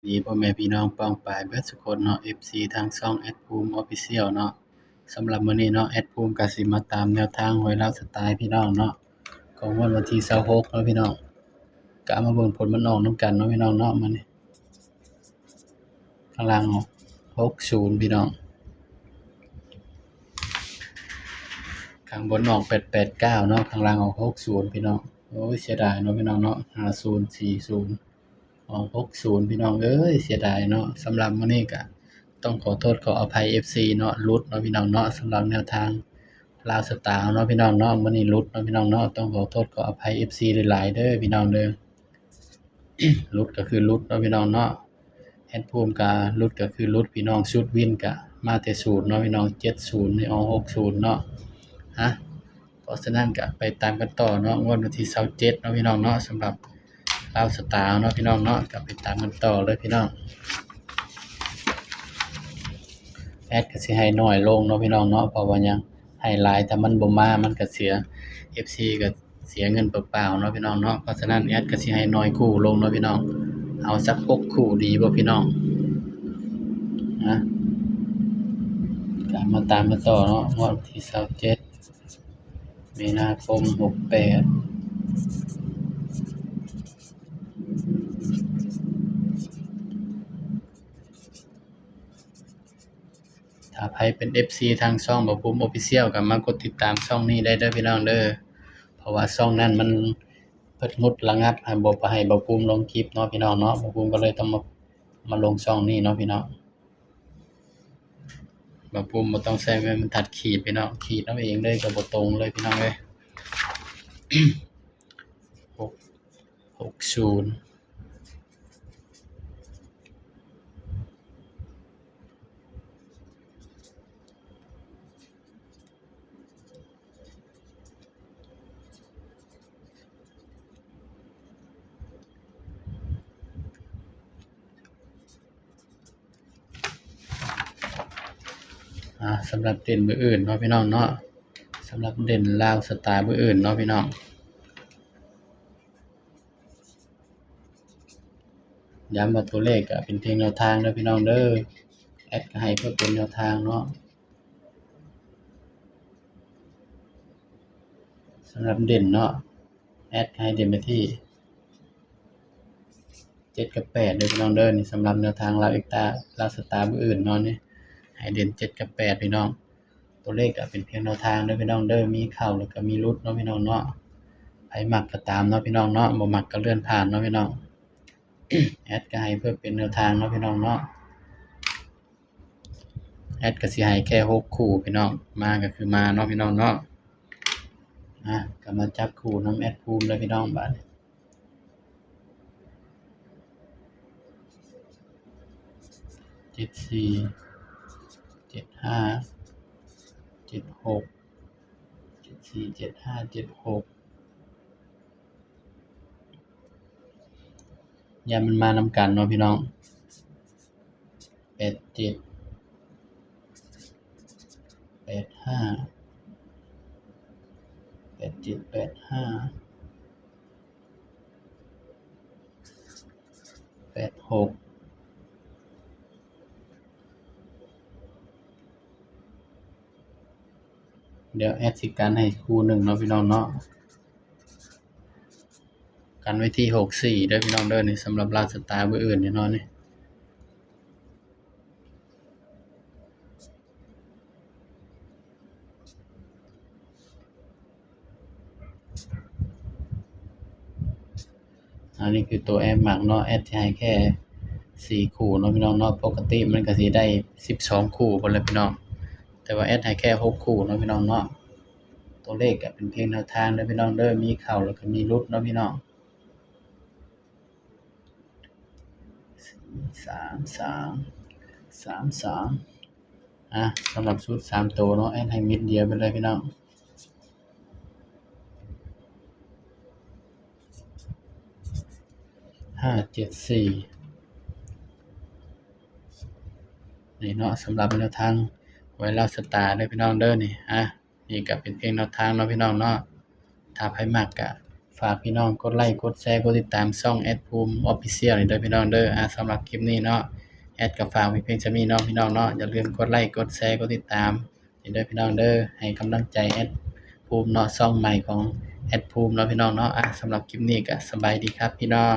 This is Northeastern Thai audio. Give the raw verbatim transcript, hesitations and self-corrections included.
ดีพ่อแม่พี่น้องป้องปายเบิดสุคนเนาะ เอฟซี ทางช่องแอดภูมิ Official เนาะ สำหรับมื้อนี้เนาะ แอดภูมิก็สิมาตามแนวทางหวยลาวสตาร์พี่น้องเนาะ ของงวดวันที่ยี่สิบหกเนาะพี่น้อง ก็เอามาเบิ่งผลมันออกนำกันเนาะพี่น้องเนาะ มื้อนี้ ข้างล่างออก หกศูนย์ พี่น้อง ข้างบนออก แปดแปดเก้า เนาะ ข้างล่างออก หกศูนย์ พี่น้อง โอ้ย เสียดายเนาะพี่น้องเนาะ ห้าศูนย์ สี่ศูนย์ ออก หกศูนย์ พี่น้องเอ้ย เสียดายเนาะ สำหรับมื้อนี้ก็ต้องขอโทษขออภัย เอฟซี เนาะ หลุดเนาะพี่น้องเนาะ สำหรับแนวทางลาวสตาร์เนาะพี่น้องเนาะ มื้อนี้หลุดเนาะพี่น้องเนาะ ต้องขอโทษขออภัย เอฟซี หลายๆ เด้อพี่น้องเด้อ หลุดก็คือหลุดเนาะพี่น้องเนาะ แอดภูมิก็หลุดก็คือหลุดพี่น้อง ชุดวินก็มาแต่ศูนย์เนาะพี่น้อง เจ็ดศูนย์ นี่ออก หกศูนย์ เนาะ ฮะ เพราะฉะนั้นก็ไปตามกันต่อเนาะ งวดวันที่ยี่สิบเจ็ดเนาะพี่น้องเนาะ สำหรับลาวสตาร์เนาะพี่น้องเนาะ ก็ไปตามกันต่อเลยพี่น้อง แอดก็สิให้น้อยลงเนาะพี่น้องเนาะ เพราะว่าหยัง ให้หลายถ้ามันบ่มา มันก็เสีย เอฟซี ก็เสียเงินเปล่าๆเนาะพี่น้องเนาะ เพราะฉะนั้นแอดก็สิให้น้อยคู่ลงเนาะพี่น้อง เอาสักหกคู่ดีบ่พี่น้อง นะ ก็มาตามกันต่อเนาะ งวดที่ยี่สิบเจ็ด มีนาคม หกแปด ถ้าใครเป็น เอฟซี ทางช่องบ่าวภูมิ Official ก็มากดติดตามช่องนี้ได้เด้อพี่น้องเด้อ เพราะว่าช่องนั้นมันเพิ่นงดระงับ ให้บ่ บ่ให้บ่าวภูมิลงคลิปเนาะพี่น้องเนาะ บ่าวภูมิก็เลยต้องมา มาลงช่องนี้เนาะพี่น้อง บ่าวภูมิบ่ต้องใช้ไม้บรรทัดขีดพี่น้อง ขีดเอาเองเลยก็บ่ตรงเลยพี่น้องเอ้ย หก หกศูนย์ อ่า สำหรับเด่นมื้ออื่นเนาะพี่น้องเนาะ สำหรับเด่นลาวสตาร์มื้ออื่นเนาะพี่น้อง ย้ำว่าตัวเลขก็เป็นเพียงแนวทางเด้อพี่น้องเด้อ แอดก็ให้เพื่อเป็นแนวทางเนาะ สำหรับเด่นเนาะ แอดก็ให้เด่นไปที่ เจ็ดกับแปดเด้อพี่น้องเด้อ นี่สำหรับแนวทางลาวเอ็กตา ลาวสตาร์มื้ออื่นเนาะ นี่ให้เด่นเจ็ดกับแปดพี่น้อง ตัวเลขก็เป็นเพียงแนวทางเด้อพี่น้องเด้อ มีเข้าแล้วก็มีหลุดเนาะพี่น้องเนาะ ไผมักก็ตามเนาะพี่น้องเนาะ บ่มักก็เลื่อนผ่านเนาะพี่น้อง แอดก็ให้เพื่อเป็นแนวทางเนาะพี่น้องเนาะ แอดก็สิให้แค่หกคู่พี่น้อง มาก็คือมาเนาะพี่น้องเนาะ อ่ะ ก็มาจับคู่นำแอดภูมิเลยพี่น้อง บาดนี้ เจ็ดสี่ เจ็ดห้า เจ็ดหก เจ็ดสี่ เจ็ดห้า เจ็ดหก อย่ามันมานำกันเนาะพี่น้อง แปดเจ็ด แปดห้า แปดเจ็ด แปดห้า แปดหก เดี๋ยวแอดสิกันให้คู่หนึ่งเนาะพี่น้องเนาะ กันไว้ที่หกสี่เด้อพี่น้องเด้อ นี่สำหรับลาวสตาร์มื้ออื่นแน่นอนนี่ อันนี้คือตัวแอดมักเนาะ แอดสิให้แค่สี่คู่เนาะพี่น้องเนาะ ปกติมันก็สิได้สิบสองคู่พุ้นแหละพี่น้อง แต่ว่าแอดให้แค่หกคู่เนาะพี่น้องเนาะ ตัวเลขก็เป็นเพียงแนวทางเด้อพี่น้องเด้อ มีเข้าแล้วก็มีหลุดเนาะพี่น้อง สี่สามสาม สามสาม อ่ะ สำหรับชุดสามตัวเนาะ แอดให้เม็ดเดียวไปเลยพี่น้อง ห้าเจ็ดสี่ นี่เนาะ สำหรับแนวทางหวยลาวสตาร์เด้อพี่น้องเด้อ นี่ อ่ะ นี่ก็เป็นเพียงแนวทางเนาะพี่น้องเนาะ ถ้าไผมักก็ฝ ฝากพี่น้องกดไลค์กดแชร์กดติดตามช่องแอดภูมิออฟฟิเชียลนี่เด้อพี่น้องเด้อ อ่า สำหรับคลิปนี้เนาะ แอดก็ฝากไว้เพียงเท่านี้เนาะพี่น้องเนาะ อย่าลืมกดไลค์กดแชร์กดติดตามนี่เด้อพี่น้องเด้อ ให้กำลังใจแอดภูมิเนาะ ช่องใหม่ของแอดภูมิเนาะพี่น้องเนาะ อ่ะ สำหรับคลิปนี้ก็สบายดีครับพี่น้อง